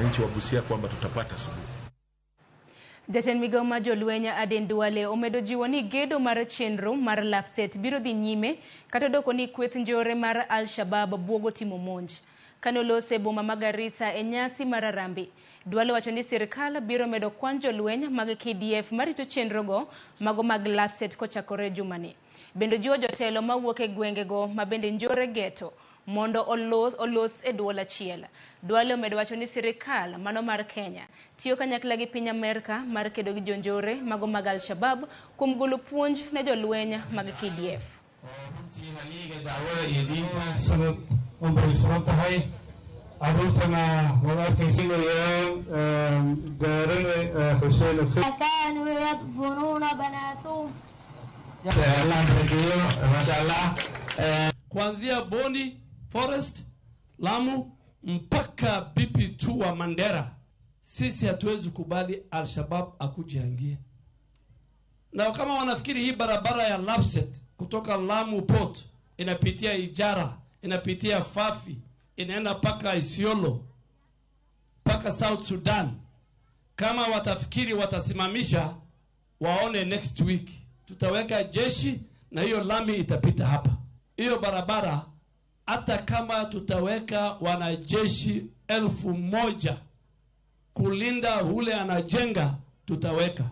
Wananchi wa Busia kwamba tutapata suluhu. Jatend migao mar jolweny Aden Duale omedo jiwo ni gedo mar chenro mar LAPSSET biro dhi nyime kata odoko ni kweth njore mar Al-Shabaab buogo timo monj. Kane olose e boma ma Garissa e nyasi mar Harambee, Duale wacho ni sirkal biro medo kwan jolweny mag KDF marito chenrogo mago mag LAPSSET kochakore jumani. Bende ojiwo jotelo mawuok e gwengego ma bende njore geto mondo olos e duol achiel. Duale omedo wacho ni sirikal mano mar Kenya tiyo kanyakla gi piny Amerka mar kedo gi jonjore mago mag Al-Shabaab kuom golo puonj ne jolweny mag KDF. Runtii haliga dacwada iyo diinta sanad unbay furan tahay caruurtana waad arkaysinayaan gaarane Xuseen. كانوا يدفنون بناتهم. Allah barakeeyo, maasha Allah. Kuanzia Boni Forest, Lamu mpaka BP2 wa Mandera, sisi hatuwezi kubali Al-Shabaab akujaingie. Na kama wanafikiri hii barabara ya LAPSSET kutoka Lamu Port inapitia Ijara, inapitia Fafi, inaenda mpaka Isiolo, mpaka South Sudan, kama watafikiri watasimamisha, waone next week. Tutaweka jeshi na hiyo lami itapita hapa. Hiyo barabara hata kama tutaweka wanajeshi 1000 kulinda ule anajenga, tutaweka.